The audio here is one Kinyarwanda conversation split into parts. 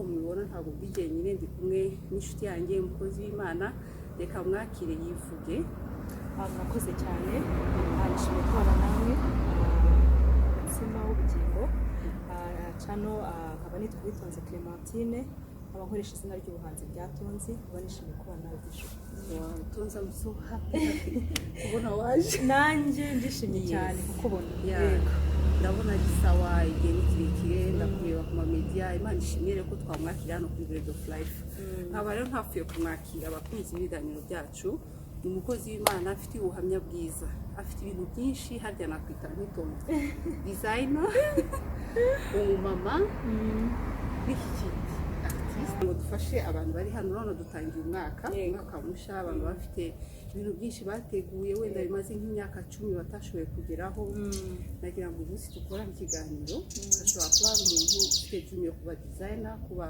mubibona, ntabwo ndi jyenyine, ndi kumwe n'inshuti yanjye, umukozi w'Imana. Reka mwakire yivuge. Murakoze cyane. Nishimiye kubana namwe, umutsima w'ubugingo cano. Nkaba nitwa Uwitonze Clementine, nkaba nkoresha izina ry'ubuhanzi rya Tonzi. Nkaba nishimiye kubana nawe, Bishop. Wow, Tonzi, I'm so happy, happy kubona waje. Nanjye ndishimye cyane kukubona. Yego. Ndabona ari sawa, igihe ni kirekire ndakureba ku ma media. Imana ishimire ko twamwakira hano kuri Bread of Life. Nkaba rero ntapfuye kumwakira, abakunzi b'ibiganiro byacu. Ni umukozi w'Imana, afite ubuhamya bwiza, afite ibintu byinshi. Harya nakwita nk'itonzi designer, umumama n'iki kindi, artiste, ngo dufashe abantu bari hano. None dutangiye umwaka, umwaka mushya, abantu bafite ibintu byinshi bateguye, wenda bimaze nk'imyaka 10 batashoboye kugeraho. Nagira ngo uyu munsi dukorane ikiganiro. Hashobora kuba hari umuntu ufite dream yo kuba designer, kuba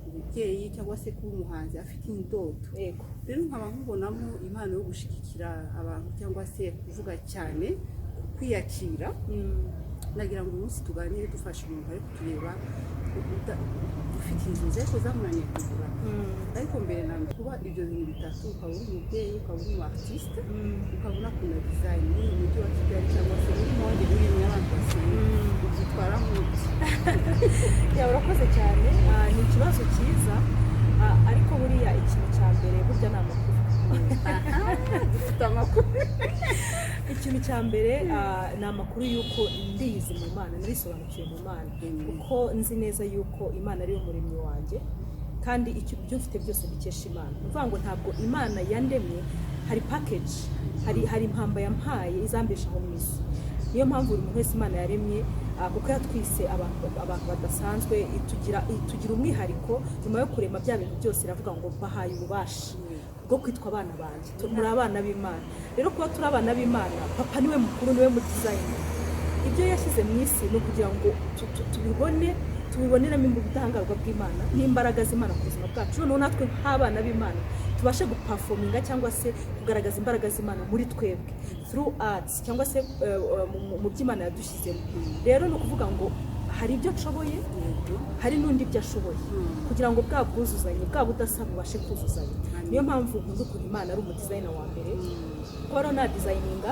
umubyeyi, cyangwa se kuba umuhanzi, afite indoto. Rero nkaba nkubonamo impano yo gushyigikira abantu cyangwa se kuvuga cyane kwiyakira. Nagira ngo uyu munsi tuganire, dufashe umuntu ari kutureba ufite inzozi ariko zamunaniye kugura. Ariko mbere na mbere, kuba ibyo bintu bitatu, ukaba uri umubyeyi, ukaba uri umu artiste, ukaba unakunda design, muri uyu mujyi wa Kigali cyangwa se muri monde urimo abantu basenga, ubyitwara nk'uti? Yeah, urakoze cyane. Ni ikibazo cyiza. Ariko buriya ikintu cya mbere burya ni amakuru. Dufite amakuru. Ikintu cya mbere ni amakuru y'uko ndiyizi mu Mana, narisobanukiwe mu Mana, kuko nzi neza y'uko Imana ariyo muremyi wanjye, kandi icyo ibyo mfite byose mbikesha Imana. Ni ukuvuga ngo ntabwo Imana yandemye, hari package, hari impamba yampaye izambeshaho mu isi. Niyo mpamvu buri muntu wese Imana yaremye, kuko yatwise abantu badasanzwe, itugira umwihariko. Nyuma yo kurema bya bintu byose, iravuga ngo: "Bahaye ububasha bwo kwitwa abana banjye." Muri abana b'Imana. Rero kuba turi abana b'Imana, papa niwe mukuru, niwe mu designer. Ibyo yashyize mu isi ni ukugira ngo tubibone, tubiboneramo ubudahangarwa bw'Imana n'imbaraga z'Imana ku buzima bwacu. Noneho natwe nk'abana b'Imana tubashe guperforminga cyangwa se kugaragaza imbaraga z'Imana muri twebwe through arts, cyangwa se mu byo Imana yadushyizemo. Rero ni ukuvuga ngo hari ibyo nshoboye, hari n'undi ibyo ashoboye, kugira ngo bwa bwuzuzanye, bwa budasa bubashe kuzuzanya. Niyo mpamvu nkunda ukuntu Imana ari umu designer wa mbere. Kuba rero nadesigninga,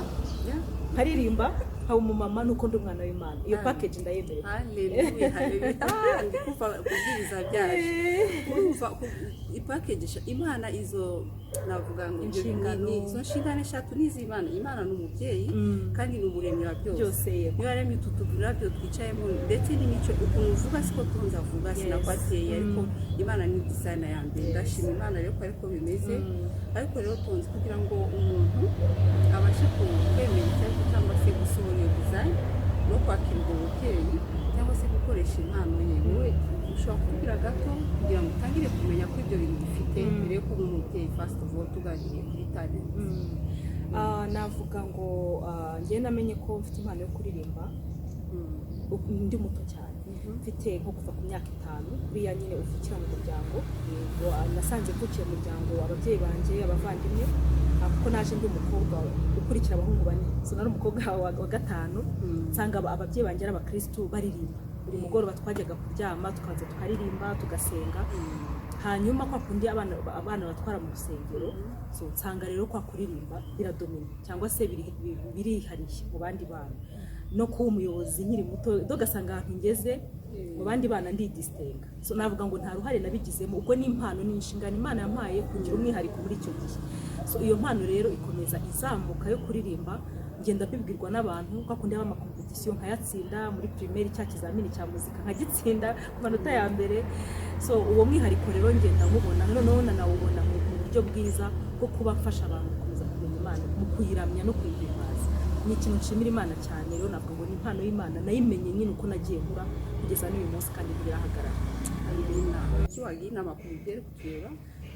nkaririmba, nkaba umumama, nuko ndi umwana w'Imana. Iyo package ndayemerewe. Haleluya, haleluya! Ndi kumva kubwiriza byaje. Urumva ipackage Imana, izo navuga ngo ibyo Inshingano. Izo nshingano eshatu ni iz'Imana. Imana ni umubyeyi kandi ni umuremyi wa byose. Byose, yego. Niyo yaremye utu turabyo twicayemo, ndetse n'imico. Ukuntu uvuga siko Tonzi avuga, sinako ateye, ariko Imana ni designer ya mbere. Ndashima Imana rero ko ariko bimeze. Ariko rero Tonzi, kugira ngo umuntu abashe kwemera icyo aricyo, cyangwa se gusohora iyo design no kwakira ubwo bubyeyi, cyangwa se gukoresha impano ye, wowe ushobora kubwira gato kugira ngo utangire kumenya ko ibyo bintu bifite, mbere yo kuba umubyeyi, first of all tuganiriye kuri talent? Navuga ngo njyewe namenye ko mfite impano yo kuririmba ndi muto cyane, mfite nko kuva ku myaka 5. Kuriya nyine uvukira mu muryango. Nasanze mvukiye mu muryango, ababyeyi banjye, abavandimwe, kuko naje ndi umukobwa ukurikira abahungu bane, so nari umukobwa wa gatanu. Nsanga ababyeyi banjye ari abakirisitu, baririmba buri mugoroba. Twajyaga kuryama tukaza tukaririmba, tugasenga. Hanyuma kwa kundi abana batwara mu rusengero, so nsanga rero kwa kuririmba biradomina, cyangwa se birihariye mu bandi bana. No kuba umuyobozi nkiri muto, ugasanga ahantu ngeze mu bandi bana ndidistinga. So navuga ngo nta ruhare nabigizemo. Ubwo ni impano, ni inshingano Imana yampaye kugira umwihariko muri icyo gihe. So iyo mpano rero ikomeza izamuka yo kuririmba, ngenda mbibwirwa n'abantu. Kwa kundi haba ama competition nkayatsinda muri primaire, cya kizamini cya muzika nkagitsinda ku manota ya mbere. So uwo mwihariko rero ngenda nkubona, noneho nanawubona mu buryo bwiza bwo kuba mfasha abantu gukomeza kumenya Imana mu kuyiramya no kuyihimbaza. Ni ikintu nshimira Imana cyane. Rero navuga ngo ni impano y'Imana, nayimenye nyine uko nagiye nkura kugeza n'uyu munsi, kandi ntibirahagarara. Amina. Icyo wagira inama ku mubyeyi uri kutureba,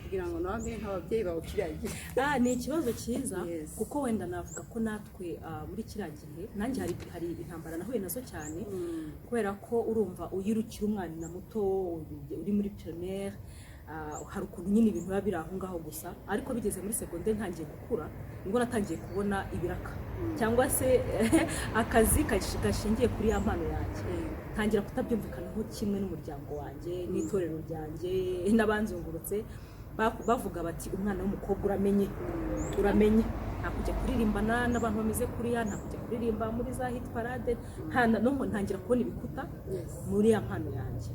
kugira ngo nawe amere nk'ababyeyi bawe kiriya gihe? Ni ikibazo cyiza, kuko wenda navuga ko natwe muri kiriya gihe, nanjye hari intambara nahuye nazo cyane, kubera ko urumva iyo ukiri umwana muto, uri muri primaire, hari ukuntu nyine ibintu biba biri aho ngaho gusa. Ariko bigeze muri secondaire, ntangiye gukura, nibwo natangiye kubona ibiraka cyangwa se akazi gashingiye kuri ya mpano yanjye. Ntangira kutabyumvikanaho kimwe n'umuryango wanjye n'itorero ryanjye n'abanzungurutse. Bavuga bati: "Umwana w'umukobwa, uramenye, uramenye, nta kujya kuririmbana n'abantu bameze kuriya, nta kujya kuririmba muri za hit parade." Nta no ntangira kubona ibikuta muri ya mpano yanjye.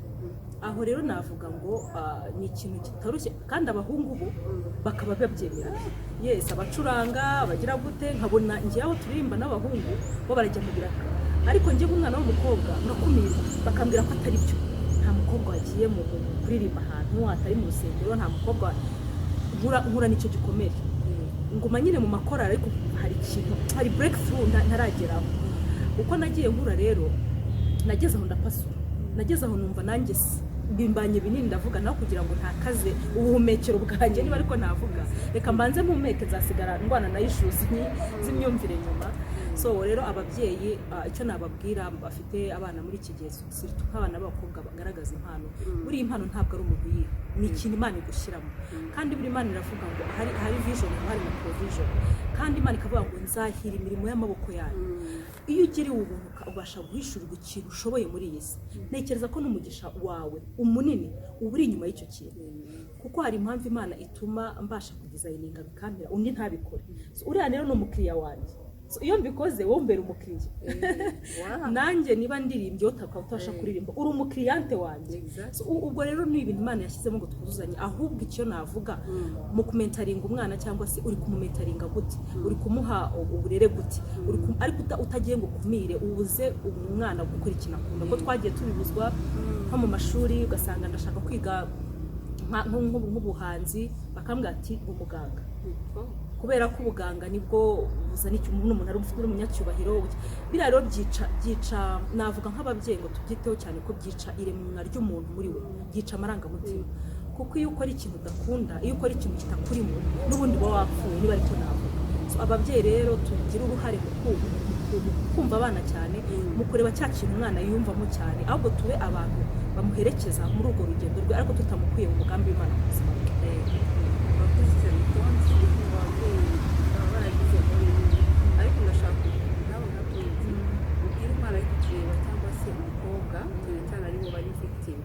Aho rero navuga ngo ni ikintu kitarushye, kandi abahungu bo bakaba babyemera. Yes, abacuranga bagira gute, nkabona njyewe aho turirimba n'abahungu bo barajya mu biraka, ariko njye nk'umwana w'umukobwa ngakumirwa, bakambwira ko atari byo, nta mukobwa wagiye mu kuririmba ahantu atari mu rusengero, nta mukobwa. Nkura n'icyo gikomere, nguma nyine mu makorali, ariko hari ikintu, hari breakthrough ntarageraho. Uko nagiye nkura rero, nageze aho ndapasura, nageze aho numva nanjye bimbanye binini. Ndavuga nawe kugira ngo ntakaze ubuhumekero bwanjye, niba ariko navuga, reka mbanze mpumeke, nzasigara ndwana na issues z'imyumvire nyuma. So rero ababyeyi, icyo nababwira bafite abana muri iki gihe, surtout nk'abana b'abakobwa bagaragaza impano, buriya impano ntabwo ari umuntu uyiha, ni ikintu Imana igushyiramo. Kandi buri Imana iravuga ngo hari vision, haba hari na provision. Kandi Imana ikavuga ngo: "Nzahira imirimo y'amaboko yanyu." Iyo ugiriwe ubuntu, ubasha guhishurirwa ikintu ushoboye muri iyi si, ntekereza ko n'umugisha wawe umunini uba uri inyuma y'icyo kintu, kuko hari impamvu Imana ituma mbasha kudesigninga bikampira, undi ntabikore. So, uriya rero ni umukiriya wanjye. So, iyo mbikoze, wowe umbera umukiriya. Nanjye niba ndirimbye, wowe ukaba utabasha kuririmba, uri umukiriyante wanjye. So, ubwo rero ni ibintu Imana yashyizemo ngo twuzuzanye. Ahubwo icyo navuga mu kumentoringa umwana, cyangwa se uri kumumentoringa gute, uri kumuha uburere gute, ariko utagiye ngo ukumire, ubuze umwana gukora ikintu akunda, ko twagiye tubibuzwa nko mu mashuri, ugasanga ndashaka kwiga nk'ubuhanzi, bakambwira ati: "Umuganga," kubera ko ubuganga nibwo buzana icyo umuntu ari ufite umunyacyubahiro. Biriya rero byica, navuga nk'ababyeyi ngo tubyiteho cyane, ko byica iremwa ry'umuntu muri we, byica amarangamutima, kuko iyo ukora ikintu udakunda, iyo ukora ikintu kitakurimo, n'ubundi uba wapfuye, niba ariko navuga. So, ababyeyi rero tugira uruhare mu kumva abana cyane, mu kureba cya kintu umwana yiyumvamo cyane, ahubwo tube abantu bamuherekeza muri urwo rugendo rwe, ariko tutamukuye mu mugambi w'Imana ku buzima bwe. Urakoze cyane, Tonzi. Ababyeyi baba baragize role nini, ariko ndashaka nawe nka Tonzi ubwire umwana ari kutureba cyangwa se umukobwa, cyane cyane aribo bari victim,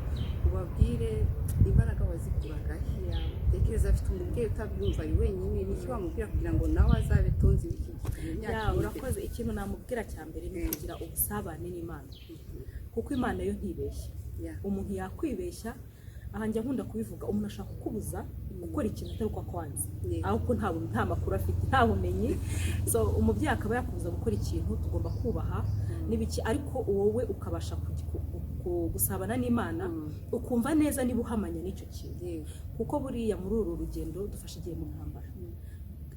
ubabwire imbaraga wazikuraga he. Tekereza afite umubyeyi utabyumva, ari wenyine, niki wamubwira kugira ngo nawe azabe Tonzi w'iki gihe mu myaka Ya, iri imbere? Urakoze. Ikintu namubwira cya mbere ni ukugira ubusabane n'Imana, kuko Imana yo ntibeshya. Umuntu yakwibeshya. Aha njya nkunda kubivuga, umuntu ashaka kukubuza gukora ikintu atari uko akwanze, ahubwo nta makuru afite, nta bumenyi. So umubyeyi akaba yakubuza gukora ikintu, tugomba kubaha n'ibiki, ariko wowe ukabasha gusabana n'Imana, ukumva neza niba uhamanya n'icyo kintu, kuko buriya muri uru rugendo dufashe igihe mu ntambara,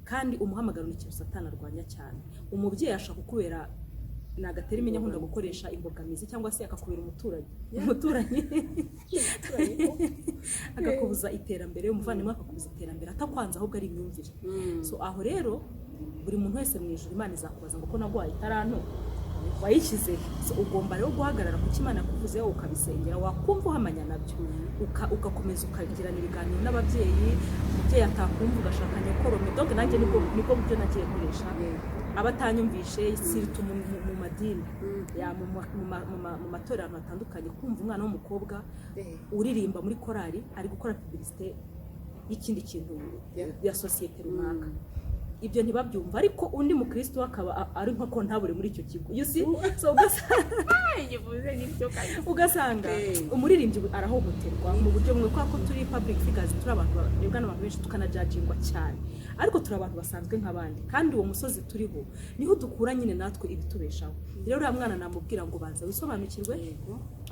kandi umuhamagaro ni ikintu Satani arwanya cyane. Umubyeyi ashaka kukubera, nagatera imenya nkunda gukoresha, imbogamizi, cyangwa se akakubera umuturanyi akakubuza iterambere, umuvandimwe akakubuza iterambere, atakwanze, ahubwo ari imyumvire. So aho rero buri muntu wese mu ijuru Imana izakubaza ngo: "Ko naguhaye itaranto, wayishyize he?" So, ugomba rero guhagarara ku cyo Imana yakuvuzeho, ukabisengera, wakumva uhamanya nabyo, ugakomeza ukagirana ibiganiro n'ababyeyi. Umubyeyi atakumva, ugashaka nyokorome. Donc nanjye nibwo buryo nagiye nkoresha, abatanyumvishe, surtout mu madini, ya mu matorero ahantu hatandukanye, kumva umwana w'umukobwa uririmba muri korali ari gukora publicité y'ikindi kintu, ya sosiyete runaka, ibyo ntibabyumva. Ariko undi mukristo we akaba ari nka comptable muri icyo kigo, you see? So Igivuze nibyo kabisa. ugasanga umuririmbyi arahohoterwa mu buryo bumwe, kubera ko turi public figures, turi abantu barebwa n'abantu benshi, tukanajudgingwa cyane, ariko turi abantu basanzwe nk'abandi. Kandi uwo musozi turiho niho dukura nyine natwe ibitubeshaho. Rero uriya mwana namubwira ngo: "Banza wisobanukirwe,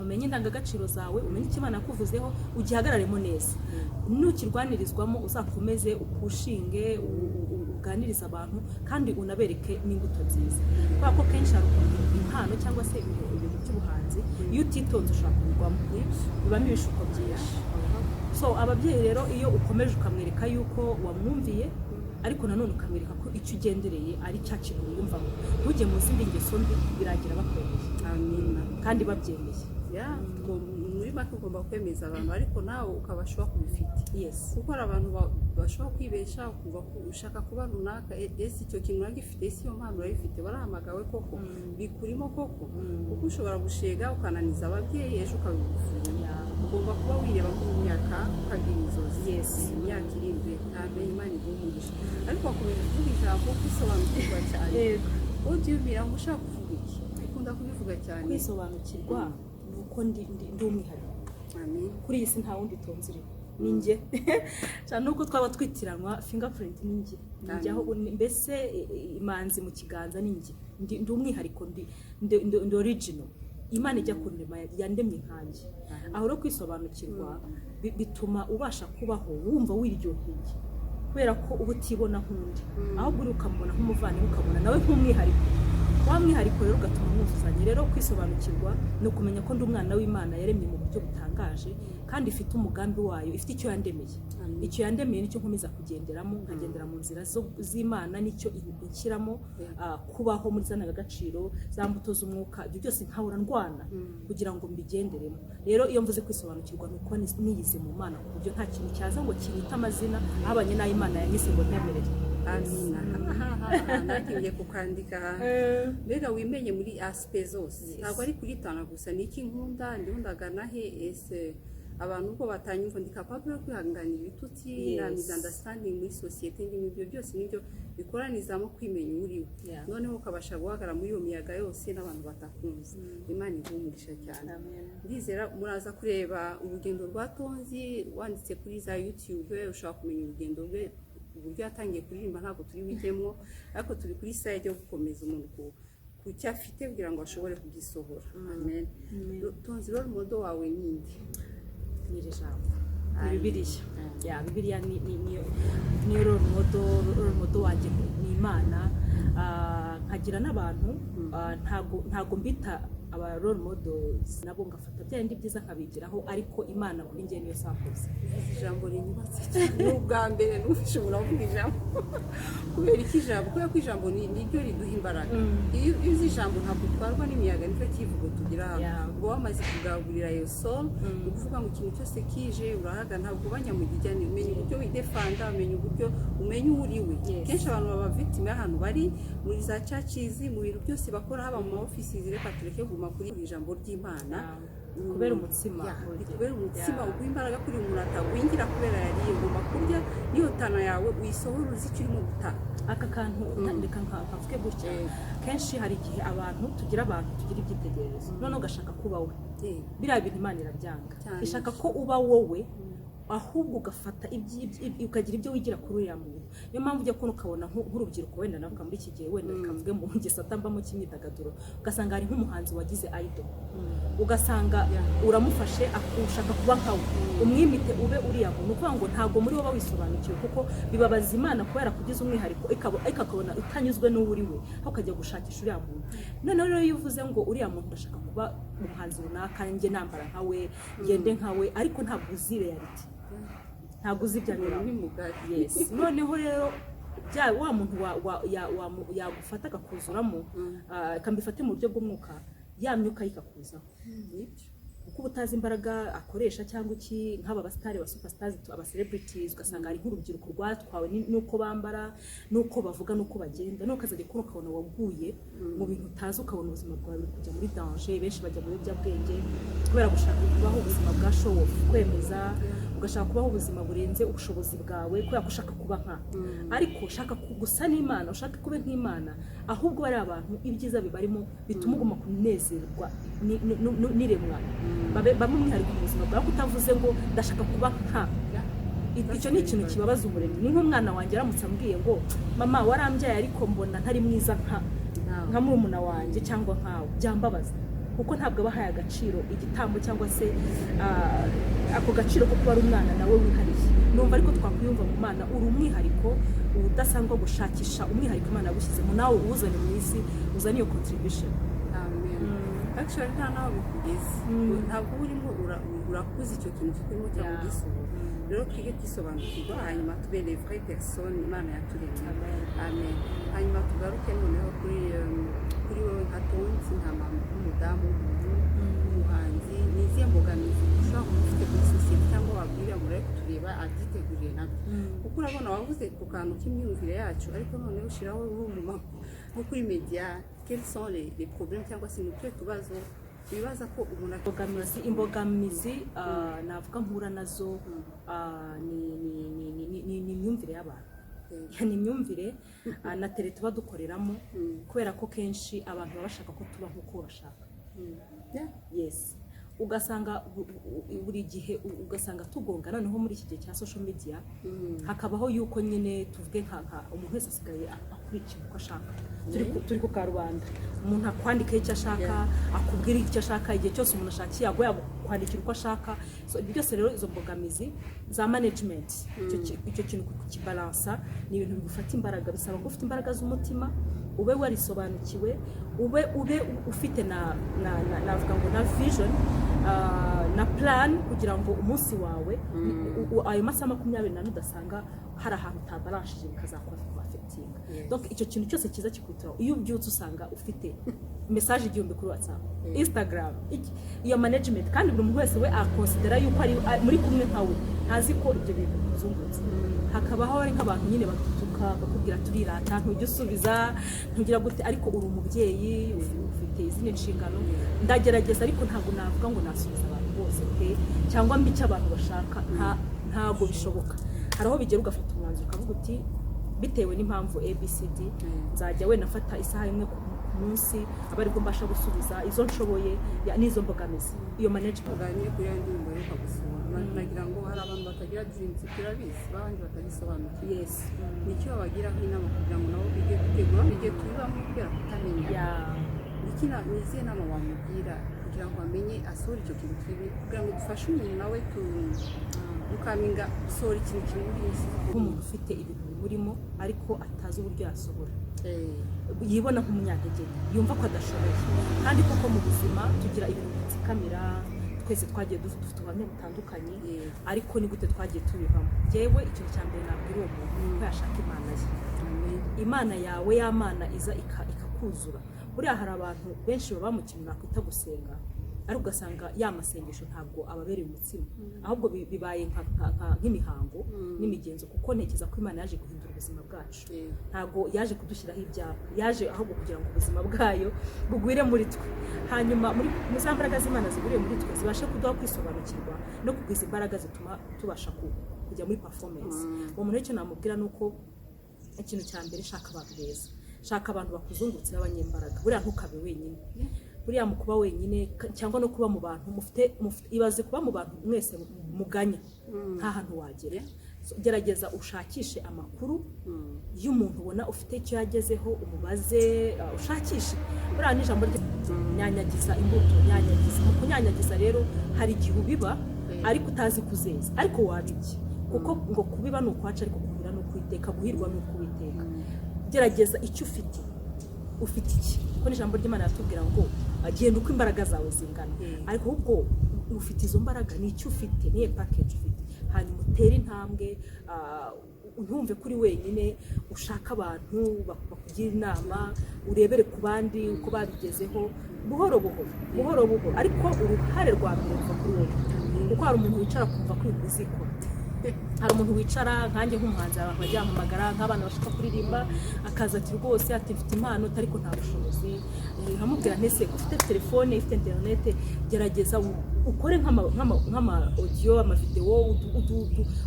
umenye indangagaciro zawe, umenye icyo Imana yakuvuzeho, ugihagararemo neza. Nukirwanirizwamo, uzakomeze upushinge, uganirize abantu kandi unabereke n'imbuto nziza," kubera ko kenshi hari ukuntu impano cyangwa se ibintu by'ubuhanzi, iyo utitonze ushobora kubigwamo, bibamo ibishuko byinshi. So ababyeyi rero, iyo ukomeje ukamwereka yuko wamwumviye, ariko nanone ukamwereka ko icyo ugendereye ari cya kintu wiyumvamo, ntujye mu zindi ngeso mbi, birangira bakwemeye Amina. kandi babyemeye. Ya, muri Muri make ugomba kwemeza abantu, ariko nawe ukaba ushobora kubifite, kuko hari abantu bashobora kwibesha, ukumva ko ushaka kuba runaka. Ese icyo kintu uragifite? Ese iyo mpano urayifite? Warahamagawe koko? Bikurimo koko? Kuko ushobora gushega ukananiza ababyeyi, ejo ukabigufurira. Ugomba kuba wireba nko mu myaka, ukagira inzozi imyaka iri imbere. Amen, Imana iguhe umugisha. Ariko wakomeje kuvuga ijambo kwisobanukirwa cyane. Ubyumvira ngo ushaka kuvuga iki? Ukunda kubivuga cyane. Kwisobanukirwa ni uko ndi umwihariko. Amen. Kuri iyi si nta wundi Tonzi uriho, ni njye cyane. Nubwo twaba twitiranwa fingerprint, ni njye, ni njye. Aho mbese imanzi mu kiganza ni njye. Ndi umwihariko, ndi original. Imana ijya kundema yandemye nkanjye. Aho rero kwisobanukirwa bituma ubasha kubaho wumva wiryoheye, kubera ko uba utibona nk'undi, ahubwo uri ukamubona nk'umuvandimwe, ukabona nawe nk'umwihariko. Wa mwihariko rero ugatuma mwuzuzanya. Rero kwisobanukirwa ni ukumenya ko ndi umwana w'Imana yaremye mu buryo butangaje, kandi ifite umugambi wayo, ifite icyo yandemeye. Amen. Icyo yandemeye nicyo nkomeza kugenderamo, nkagendera mu nzira z'Imana, nicyo inshyiramo, kubaho muri za ndangagaciro, za mbuto z'umwuka, ibyo byose nkahora ndwana kugira ngo mbigenderemo. Rero iyo mvuze kwisobanukirwa, ni uko niyize mu Mana, ku buryo nta kintu cyaza ngo kinyite amazina ahabanye n'ayo Imana yanyise ngo ntemerere. Amina. Nagiye kukandika. Mbega wimenye muri aspects zose. Ntabwo ari kuri talent gusa. Ni iki nkunda? Ndiho ndagana he? Ese abantu ubwo batanyumva, ndi capable yo kwihanganira ibitutsi na misunderstanding muri sosiyete ndimo? Ibyo byose nibyo bikoranizamo kwimenya uriwe, noneho ukabasha guhagarara muri iyo miyaga yose n'abantu batakumva. Imana iguhe umugisha cyane. Ndizera muraza kureba urugendo rwa Tonzi. Wanditse kuri za YouTube ushobora kumenya urugendo rwe, uburyo yatangiye kuririmba. Ntabwo turi bijyemo, ariko turi kuri side yo gukomeza umuntu ku cyo afite kugira ngo ashobore kugisohora. Amen. Tonzi, role model wawe ni nde? Ni iri jambo, ni Amen. Bibiliya. Ya, Bibiliya niyo role model wanjye, ni Imana. Nkagira n'abantu, ntago mbita aba role models, nabo ngafata bya bindi byiza nkabigiraho, ariko Imana kuri njye niyo sakoze. Uvuze ijambo rinyubatse cyane. Ni ubwa mbere numvise umuntu avuga ijambo. Kubera iki ijambo? Kubera ko ijambo ni ryo riduha imbaraga. Iyo uzi ijambo, ntabwo utwarwa n'imiyaga. Nicyo kivugo tugira hano. Uba wamaze kugaburira iyo soul. Ni ukuvuga ngo ikintu cyose kije urahaga, ntabwo uba nyamugijyane. Umenya uburyo widefanda, umenya uburyo, umenya uwo uri we. Kenshi abantu baba victim y'ahantu bari, muri za churches, mu bintu byose bakora, haba mu ma offices. Reka tureke kuguma kuri iri jambo ry'Imana. Kubera umutsima. Ya, kubera umutsima uguha imbaraga. Kuri umuntu atagwingira kubera yariye, ugomba kurya n'iyo talent yawe uyisohora uzi icyo urimo gutanga. Aka kantu reka nkavuge gutya. Kenshi hari igihe abantu tugira ibyitegererezo, noneho ugashaka kuba we. Biriya bintu Imana irabyanga. Cyane. Ishaka ko uba wowe, ahubwo ugafata ukagira ibyo wigira kuri uriya muntu. Niyo mpamvu ujya kubona ukabona nk'urubyiruko, wenda navuga muri iki gihe, wenda reka mvuge mu gisata mbamo cy'imyidagaduro, ugasanga hari nk'umuhanzi wagize idol, ugasanga uramufashe, ushaka kuba nkawe, umwimite ube uriya muntu. Ni ukuvuga ngo ntabwo muri wowe wisobanukiwe, kuko bibabaza Imana kubera kugize umwihariko, ikakubona utanyuzwe n'uwo uri we, aho ukajya gushakisha uriya muntu. Noneho rero iyo uvuze ngo uriya muntu, ndashaka kuba umuhanzi runaka, njye nambara nkawe, ngende nkawe, ariko ntabwo uzi reality, ntabwo uzi ibyo Umuntu anyuramo. ni mugari. Yes. Noneho rero bya wa muntu yagufata akakuzuramo, kambifate mu buryo bw'umwuka, ya myuka ye ikakuzaho, Nibyo. kuko uba utazi imbaraga akoresha cyangwa iki. Nk'aba basitari, ba superstars, aba celebrities, ugasanga hari nk'urubyiruko rwatwawe n'uko bambara, n'uko bavuga, n'uko bagenda, nuko ukazajya kubona ukabona waguye mu bintu utazi, ukabona ubuzima bwawe buri kujya muri danger. Benshi bajya mu biyobyabwenge kubera gushaka kubaho ubuzima bwa show off, kwemeza, ugashaka kubaho ubuzima burenze ubushobozi bwawe kubera ko ushaka kuba nka, ariko ushaka gusa n'Imana, ushaka kuba nk'Imana. Ahubwo bari abantu ibyiza bibarimo bituma uguma kunezerwa n'iremwa, babe umwihariko mu buzima bwawe, utavuze ngo ndashaka kuba nka. Icyo ni ikintu kibabaza Umuremyi. Ni nk'umwana wanjye aramutse ambwiye ngo: "Mama, warambyaye, ariko mbona ntari mwiza nka murumuna wanjye cyangwa nkawe," byambabaza, kuko ntabwo aba ahaye agaciro igitambo cyangwa se ako gaciro ko kuba ari umwana nawe wihariye. Numva ariko twakwiyumva mu Mana, uri umwihariko udasanzwe, gushakisha umwihariko Imana yagushyizemo, nawe uwuzane mu isi, uzane iyo contribution. Amen. Actually nta naho bikugeze, ntabwo uba urimo urakuza icyo kintu kikurimo cyangwa ugisohora. Rero twige kwisobanukirwa, hanyuma tube les vraies personnes Imana yaturemye. Amen. Hanyuma tugaruke noneho kuri wowe nka Tonzi, nka mama, nk'umudamu, w'umuntu, w'umuhanzi. Ni izihe mbogamizi ushobora ushobora kuba ufite kuri sosiyete cyangwa wabwira ngo urebe kutureba abyiteguriye nabyo? Kuko urabona wavuze ku kantu k'imyumvire yacu, ariko noneho ushyiraho uri umumama nko kuri media, quels sont les problèmes cyangwa se ni utuhe tubazo wibaza ko umuntu Imbogamizi navuga mpura nazo ni imyumvire y'abantu, ni imyumvire na tele tuba dukoreramo, kubera ko kenshi abantu baba bashaka ko tuba nk'uko bashaka. Yes, ugasanga buri gihe ugasanga tugonga. Noneho muri iki gihe cya social media hakabaho yuko nyine tuvuge nka umuntu wese asigaye akurikira uko ashaka. Turi ku karubanda, umuntu akwandikaho icyo ashaka, akubwira icyo ashaka igihe cyose umuntu ashakiye, yaguha yakwandikira uko ashaka. So ibyo byose rero, izo mbogamizi za management, icyo kintu kukibalansa ni ibintu bigufata imbaraga, bisaba ko ufite imbaraga z'umutima, ube warisobanukiwe, ube ufite na navuga ngo na vision, na plan, kugira ngo umunsi wawe ayo masaha 24 udasanga hari ahantu utabalanshije bikazakwaffectinga. Donc icyo kintu cyose kiza kikutaho, iyo ubyutse usanga ufite message 1000 kuri WhatsApp, Instagram, iyo management. Kandi buri muntu wese we akonsidera yuko ari muri kumwe nkawe, ntazi ko ibyo bintu bikuzungurutse. Hakabaho hari nk'abantu nyine bagutuka, bakubwira turirata, ntujya usubiza, ntugira gute, ariko uri umubyeyi, ufite izindi nshingano. Ndagerageza, ariko ntabwo navuga ngo nasubiza abantu bose pe, cyangwa mbe icyo abantu bashaka. Ntabwo bishoboka. Hari aho bigera ugafata umwanzuro ukavuga uti bitewe n'impamvu ABCD, nzajya wenda mfata isaha imwe ku munsi aba aribwo mbasha gusubiza izo nshoboye n'izo mbogamizi, iyo management. Tuganire kuri ya ndirimbo aheruka gusohora. Nagira ngo hari abantu batagira dreams, turabizi, babandi batagisobanukiwe. Nicyo babagiraho inama kugira ngo nabo bige gutegura igihe tubibamo kubera kutamenya? Ni izihe nama wamubwira kugira ngo amenye asohore icyo kintu kibi, kugira ngo dufashe umuntu nawe tu dukaminga gusohora ikintu kimuri? Nk'umuntu ufite ibintu bimurimo ariko atazi uburyo yasohora, yibona nk'umunyantege nke, yumva ko adashoboye, kandi koko mu buzima tugira ibintu bitsikamira twese, twagiye dufite ubuhamya butandukanye, ariko ni gute twagiye tubivamo? Yewe, ikintu cya mbere nabwira uwo muntu ni uko yashaka Imana ye, Imana yawe, ya Mana iza ikakuzura. Buriya hari abantu benshi baba mu kintu nakwita gusenga, ariko ugasanga ya masengesho ntabwo ababereye umutsima, ahubwo bibaye nk'imihango n'imigenzo, kuko ntekereza ko Imana yaje guhindura ubuzima bwacu, ntabwo yaje kudushyiraho ibyapa, yaje ahubwo kugira ngo ubuzima bwayo bugwire muri twe, hanyuma muri mu za mbaraga z'Imana zigwiriye muri twe zibashe kuduha kwisobanukirwa no kugwiza imbaraga zituma tubasha kujya muri performance. Uwo muntu icyo namubwira ni uko ikintu cya mbere, shaka abantu beza, shaka abantu bakuzungurutse b'abanyembaraga. Buriya ntukabe wenyine. Buriya mu kuba wenyine cyangwa no kuba mu bantu mufite, ibaze kuba mu bantu mwese muganya, nta hantu wagera. So, gerageza ushakishe amakuru y'umuntu ubona ufite icyo yagezeho, umubaze, ushakishe. Buriya n'ijambo rye, nyanyagiza imbuto, nyanyagiza. Mu kunyanyagiza rero hari igihe ubiba ariko utazi kuzeza, ariko wabibye, kuko ngo kubiba ni ukwaca, ariko kuhira ni ukwiteka, guhirwa ni ukuwiteka. Gerageza icyo ufite. Ufite iki? Kuko n'ijambo ry'Imana yatubwira ngo genda uko imbaraga zawe zingana. Ariko ahubwo ufite izo mbaraga, ni icyo ufite, niyo package ufite, hanyuma utere intambwe. Ntumve kuri wenyine, ushaka abantu bakugira inama, urebere ku bandi uko babigezeho, buhoro buhoro, buhoro buhoro, ariko uruhare rwa mbere ruva kuri wowe, kuko hari umuntu wicara akumva ko ibintu bizikora. Hari umuntu wicara nkanjye nk'umuhanzi, abantu bajya bampamagara, nk'abana bashaka kuririmba, akaza ati rwose, ati mfite impano ariko nta bushobozi. Nkamubwira nti ese ufite telefone ifite interinete? Gerageza ukore nk'ama audio, amavidewo,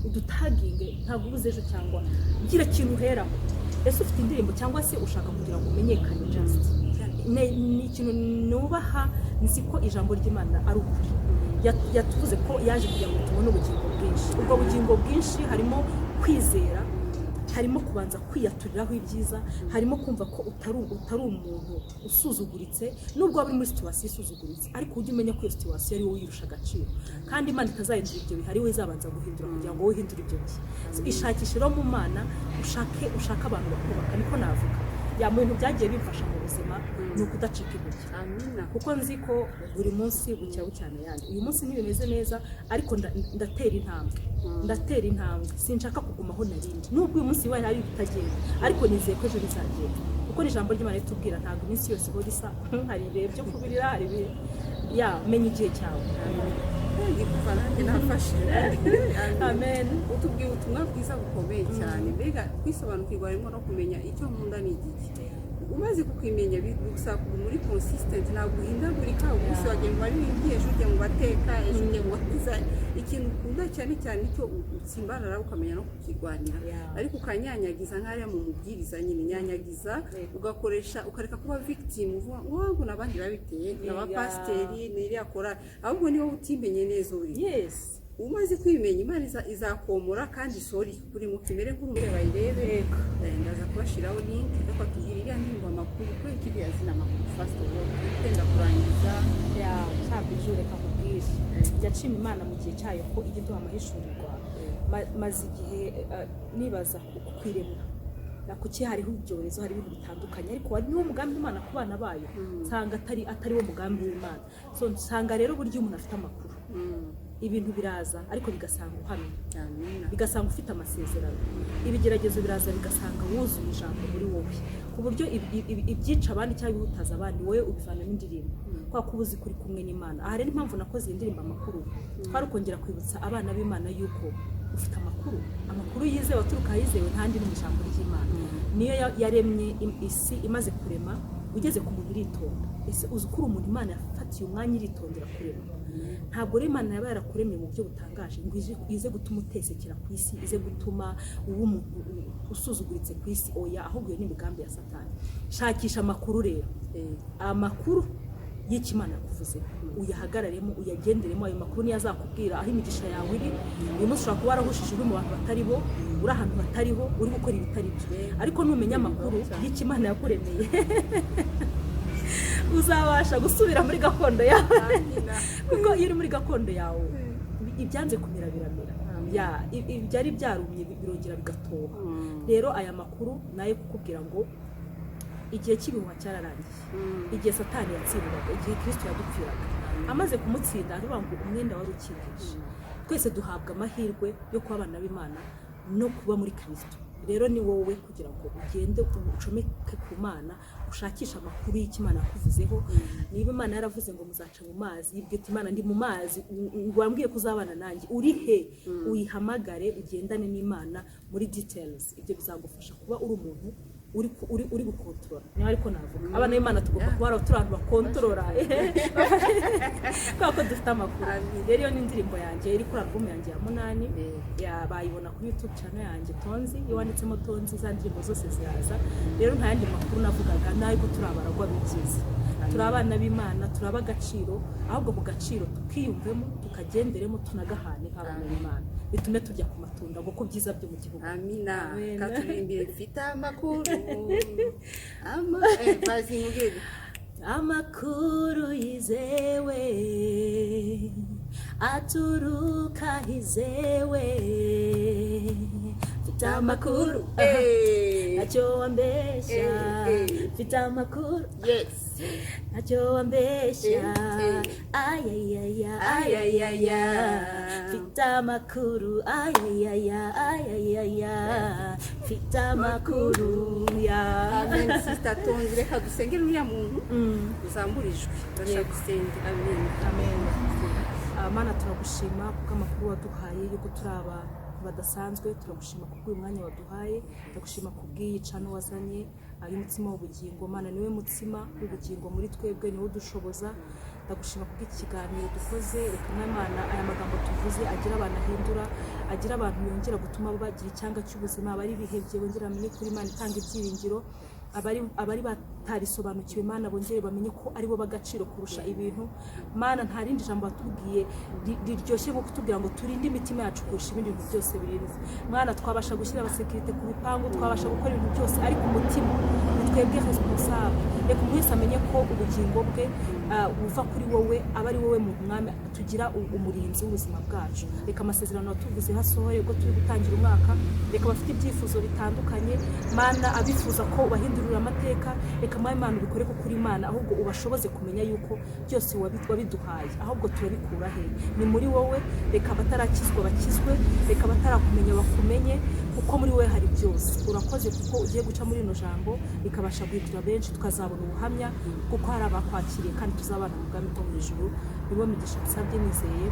udutaginge, ntabwo ubuze ejo, cyangwa gira ikintu uheraho. Ese ufite indirimbo cyangwa se ushaka kugira ngo umenyekane? Just ni ikintu nubaha, nzi ko ijambo ry'Imana ari ukuri. Yatuvuze ko yaje kugira ngo tubone ubugingo bwinshi. Ubwo bugingo bwinshi harimo kwizera, harimo kubanza kwiyaturiraho ibyiza, harimo kumva ko utari umuntu usuzuguritse, nubwo waba uri muri situation isuzuguritse, ariko ujye umenya ko iyo situation ari wowe uyirusha agaciro, kandi Imana itazahindura ibyo bihe, ari we izabanza guhindura kugira ngo wowe uhindure ibyo bihe. So, ishakishe rero mu Mana, ushake abantu bakubaka. Niko navuga ya mu bintu byagiye bimfasha mu buzima ni ukudacika intege, Amina. kuko nzi ko buri munsi bucya bucyana ayandi. Uyu munsi ntibimeze neza, ariko ndatera intambwe, ndatera intambwe. Sinshaka kuguma aho narindi, nubwo uyu munsi wari hari ibitagenda, ariko nizeye ko ejo bizagenda, kuko n'ijambo ry'Imana ritubwira ntabwo iminsi yose ihora isa. Hari ibihe byo kubirira, hari ibihe ya menya igihe cyawe. Ndi kuva nanjye nafashije. Amen. Utubwiye ubutumwa bwiza bukomeye cyane. Mbega kwisobanukirwa harimo no kumenya icyo nkunda ni igiki. Umaze kukimenya, bigusaba kuguma uri consistent, ntabwo uhindagurika. Umunsi wagiye mu baririmbyi, ejo ugiye mu bateka, ejo ugiye mu bakiza. Ikintu ukunda cyane cyane icyo utsimbarara, ukamenya no kukirwanira, ariko ukanyanyagiza nk'ariya mu mubwiriza nyine, nyanyagiza, ugakoresha, ukareka kuba victim, uvuga ngo ngo n'abandi babiteye, n'abapasiteri, n'iriya korali, ahubwo niba utimenye neza uri umaze kwimenya, Imana izakomora kandi isori kuri mu kimere nk'urumuri bayirebe. Ndaza kubashyiraho link, ariko tubwira iriya ndirimbo Amakuru, kubera ko iriya zina Amakuru, first of all twenda kurangiza. Ya Bijou, reka nkubwire, njya nshima Imana mu gihe cyayo ko ijya iduha amahishurirwa. Maze igihe nibaza ku kwiremwa na kuki hariho ibyorezo, hari ibintu bitandukanye, ariko niwo mugambi w'Imana ku bana bayo? Nsanga atari wo mugambi w'Imana. So nsanga rero burya umuntu afite amakuru, ibintu biraza ariko bigasanga uhamye, Amina. bigasanga ufite amasezerano. Ibigeragezo biraza bigasanga wuzuye ijambo muri wowe, ku buryo ibyica abandi cyangwa ibihutaza abandi, wowe ubivanamo indirimbo, kubera ko uba uzi ko uri kumwe n'Imana. Aha rero impamvu nakoze iyi ndirimbo Amakuru, twari ukongera kwibutsa abana b'Imana yuko ufite amakuru, amakuru yizewe aturuka ahizewe, ntandi ni mu ijambo ry'Imana. Niyo yaremye isi, imaze kurema ugeze ku muntu iritonda. Ese uzi ko uri umuntu Imana yafatiye umwanya iritondera kurema? Ntabwo rero Imana yaba yarakuremye mu buryo butangaje ngo ize gutuma utesekera ku isi, ize gutuma uba umuntu usuzuguritse ku isi. Oya, ahubwo iyo ni imigambi ya Satani. Shakisha amakuru rero, amakuru y'icyo Imana yakuvuzeho, uyahagararemo, uyagenderemo. Ayo makuru niyo azakubwira aho imigisha yawe iri. Uyu munsi ushobora kuba warahushije, uri mu bantu batari bo, uri ahantu hatariho, uri gukora ibitari byo, ariko numenya amakuru y'icyo Imana yakuremeye, uzabasha gusubira muri gakondo yawe, kuko iyo uri muri gakondo yawe, ibyanze kumera biramera. Ya, ibyari byarumye birongera bigatoha. Rero aya makuru nayo kukubwira ngo igihe cy'ibihuha cyararangiye, igihe Satani yatsindwaga, igihe Kirisito yadupfiraga, amaze kumutsinda, aravuga ngo umwenda wari ukingirije twese, duhabwa amahirwe yo kuba abana b'Imana no kuba muri Kirisito. Rero ni wowe kugira ngo ugende ucomeke ku Mana, ushakishe amakuru y'icyo Imana yakuvuzeho. Niba Imana yaravuze ngo muzaca mu mazi, yibwira uti: "Imana, ndi mu mazi, wambwiye ko uzabana nanjye, uri he?" Uyihamagare, ugendane n'Imana muri details. Ibyo bizagufasha kuba uri umuntu uri gukontorora. Niba ariko navuga, abana b'Imana tugomba kuba turi abantu bakontorora kubera ko dufite amakuru. Rero iyo ni indirimbo yanjye iri kuri album yanjye ya munani. Bayibona kuri YouTube channel yanjye Tonzi. Iyo wanditsemo Tonzi, za ndirimbo zose ziraza. Rero nta yandi makuru navugaga, nayo turi abaragwa b'ibyiza, turi abana b'Imana, turi ab'agaciro. Ahubwo ku gaciro tukiyumvemo, tukagenderemo, tunagahane nk'abana b'Imana, bitume turya ku matunda ngo ku byiza byo mu gihugu. Amina. Amen. Katuririmbire "Mfite amakuru". Ama bazi mubwire. Amakuru yizewe aturuka hizewe, mfite amakuru, ntacyo wambeshya. Mfite amakuru, ntacyo wambeshya. Ayayaya, ayayaya, mfite amakuru, ayayaya, ayayaya, mfite amakuru ya Amen. Sister Tonzi, reka dusengere uriya muntu. Uzamure ijwi, ndashaka gusenga. Amen. Amen. Mana, turagushima kuko amakuru waduhaye yuko turi abantu badasanzwe. Turagushima kubw'uyu mwanya waduhaye, turagushima kubw'iyi channel wazanye y'umutsima w'ubugingo. Mana, niwe mutsima w'ubugingo muri twebwe, niwe udushoboza. Ndagushima kubw'iki kiganiro dukoze. Reka Mana, aya magambo tuvuze agira abantu ahindura, agira abantu yongera gutuma bagira icyanga cy'ubuzima, abari bihebye bongera bamenye kuri Imana itanga ibyiringiro, abari batarisobanukiwe, Mana, bongere bamenye ko ari bo b'agaciro kurusha ibintu. Mana, nta rindi jambo watubwiye riryoshye nko kutubwira ngo turinde imitima yacu kurusha ibindi bintu byose birinze. Mwana, twabasha gushyira abasekirite ku bipangu, twabasha gukora ibintu byose, ariko umutima ni twebwe responsable. Reka umuntu wese amenye ko ubugingo bwe buva kuri wowe, aba ari wowe mu mwami tugira umurinzi w'ubuzima bwacu. Reka amasezerano watuvuzeho asohore ubwo turi gutangira umwaka. Reka abafite ibyifuzo bitandukanye, Mana, abifuza ko ubahindurira amateka, reka Mwami Imana ubikore kuko uri Imana. Ahubwo ubashoboze kumenya yuko byose wabiduhaye, ahubwo turabikura he? Ni muri wowe. Reka abatarakizwa bakizwe, reka abatarakumenya bakumenye, kuko muri wowe hari byose. Urakoze kuko ugiye guca muri rino jambo rikabasha guhindura benshi, tukazabona ubuhamya kuko hari abakwakiriye, kandi tuzabana mu bwami bwo mu ijuru. Niwo migisha nsabye nizeye.